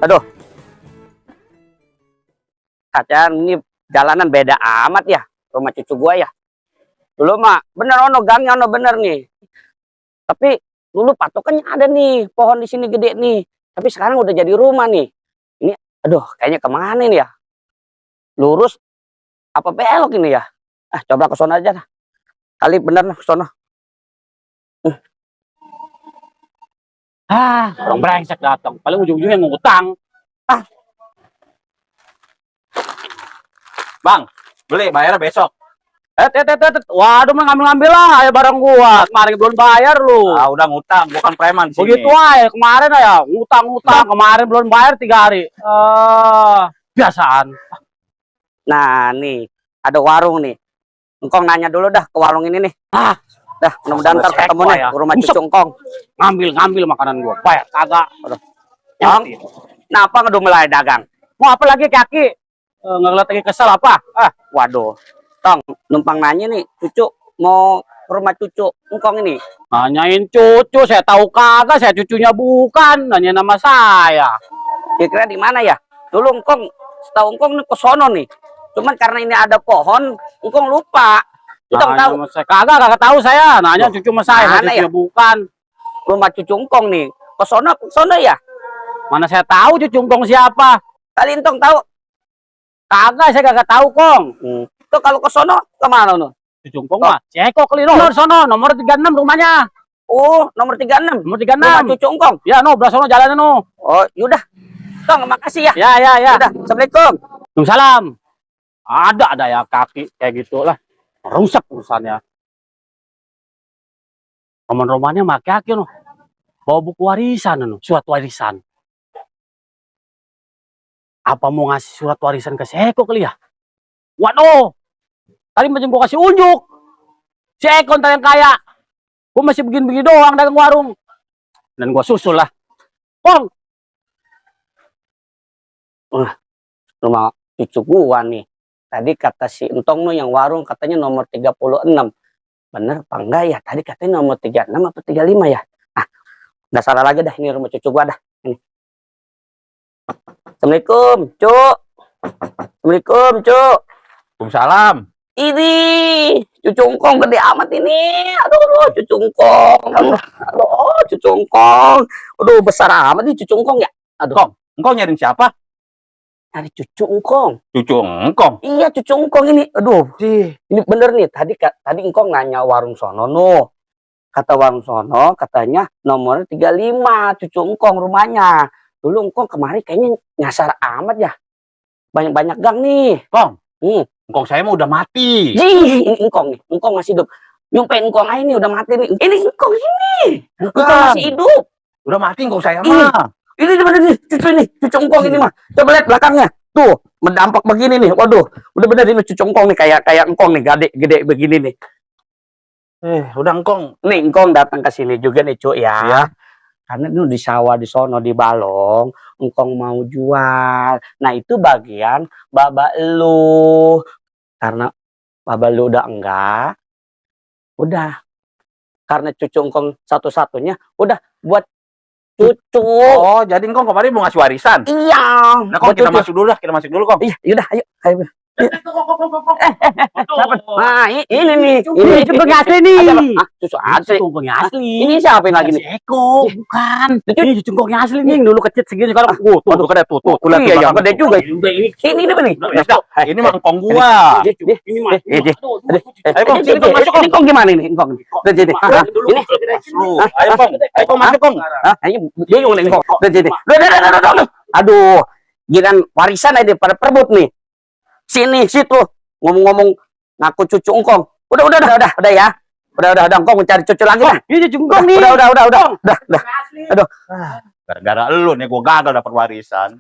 Aduh, kacang ini jalanan beda amat ya, rumah cucu gua ya. Dulu mah bener ono gangnya ono bener nih. Tapi dulu patokannya ada nih, pohon di sini gede nih. Tapi sekarang udah jadi rumah nih. Ini, aduh, kayaknya kemana ini ya? Lurus apa belok ini ya? Ah, coba ke sono aja dah. Kali bener ke sono. Orang brengsek datang. Paling ujung-ujungnya ngutang. Bang, beli bayar besok. Waduh, ngambil-ngambil lah ya barang gua. Kemarin belum bayar lu. Ah, udah ngutang, bukan preman sih. Begitu aja kemarin ya, ngutang-ngutang. Kemarin belum bayar 3 hari. Biasaan. Nah, nih, ada warung nih. Engkong nanya dulu dah ke warung ini nih. Dah, mudah-mudahan ntar ketemu nih ke rumah cucu Engkong. Ngambil makanan gua. Bayar kagak. Ong, kenapa ngedum mulai dagang? Mau apa lagi kaki? Ngeliat lagi kesel apa? Waduh, Tong, numpang nanya nih, cucu mau ke rumah cucu Engkong ini. Nanyain cucu, saya tahu kagak, saya cucunya bukan. Nanya nama saya. Kira-kira di mana ya? Dulu Engkong, setahu Engkong nih ke sono nih. Cuman karena ini ada pohon, Engkong lupa. Engkong tahu? Saya kagak tahu saya. Nanya cucu sama saya, Mana cucunya ya? bukan. Rumah cucu Engkong nih. Ke sono ya? Mana saya tahu cucu Engkong siapa? Kali Entong tahu? Kagak, saya kagak tahu, Kong. Tuh kalau ke sono kemana nu? Cucu Engkong mah ceko keliru. Di sono, nomor 36 rumahnya. Oh, nomor 36. Nomor Rumah 36. cucu Engkong. Ya, no, belah sono jalannya no. Oh, yaudah. Tong, makasih ya. Ya. Udah, Assalamualaikum. Waalaikumsalam. Ada ya kaki kayak gitulah. Rusak urusannya. Roman-romannya make no. Bawa buku warisan no, surat warisan. Apa mau ngasih surat warisan ke Eko kali ya? Waduh. Tadi macam gua kasih unjuk. Si Eko ntar yang kaya. Gua masih begini-begini doang dagang warung. Dan gua susul lah. Kong. Rumah cucu gua nih. Tadi kata si Entong yang warung katanya nomor 36. Bener apa enggak ya? Tadi katanya nomor 36 atau 35 ya? Udah salah lagi dah, ini rumah cucu gua dah. Ini. Assalamualaikum, Cuk. Assalamualaikum, Cuk. Waalaikumsalam. Ini cucu Engkong gede amat ini. Aduh, cucu Engkong. Aduh, cucu Engkong. Aduh, besar amat nih cucu Engkong ya. Aduh. Kong, engkau nyariin siapa? Dari cucu Engkong. Cucu engkong. Iya, cucu Engkong ini. Aduh, ini bener nih. Tadi Engkong nanya warung sono no. Kata warung sono katanya nomor 35 cucu Engkong rumahnya. Dulu Engkong kemarin kayaknya nyasar amat ya. Banyak-banyak gang nih. Kong, engkong saya mah udah mati. Ini Engkong nih. Engkong masih hidup. Nyumpain Engkong aja nih udah mati nih. Ini Engkong ini. Bukan. Engkong masih hidup. Udah mati engkong saya mah. Ini bener nih, cucu Engkong ini mah. Coba lihat belakangnya. Tuh, mendampak begini nih. Waduh, udah bener ini cucu Engkong nih kayak Engkong nih, gede begini nih. Udah engkong. Nih Engkong datang ke sini juga nih, Cuk ya. Iya. Karena itu di sawah di sono di Balong, Engkong mau jual. Nah, itu bagian babak lu. Karena babak lu udah enggak. Udah. Karena cucu Engkong satu-satunya udah buat cucu. Oh, jadi engkong kemarin mau ngasih warisan. Iya. Nah, Kong, kita masuk dulu Kong. Iya, yaudah, ayo. Nah, ini nih. Ini cucu asli nih. Cucu asli. Cucu asli. Ini siapa yang lagi nih? Eko, bukan. Ini cucu asli nih. Dulu kecil segini sekarang. Tuh, Iya, gede juga. Ini nih. Ini mah engkong gua. Ini mah. Ayo, Kong, sini, Kong, masuk, Kong. Ini Kong gimana ini? Engkong. Ini. Ayo, Kong, masuk, Kong. Ayo, bingung nih Engkong. Udah. Aduh, giliran warisan aja pada perebut nih. Sini, situ. Ngomong-ngomong ngaku cucu Engkong. Udah ya. Udah Engkong mencari cucu lagi dah. Ini cucu Engkong nih. Udah. Aduh. Gara-gara lu nih gua gagal dapat warisan.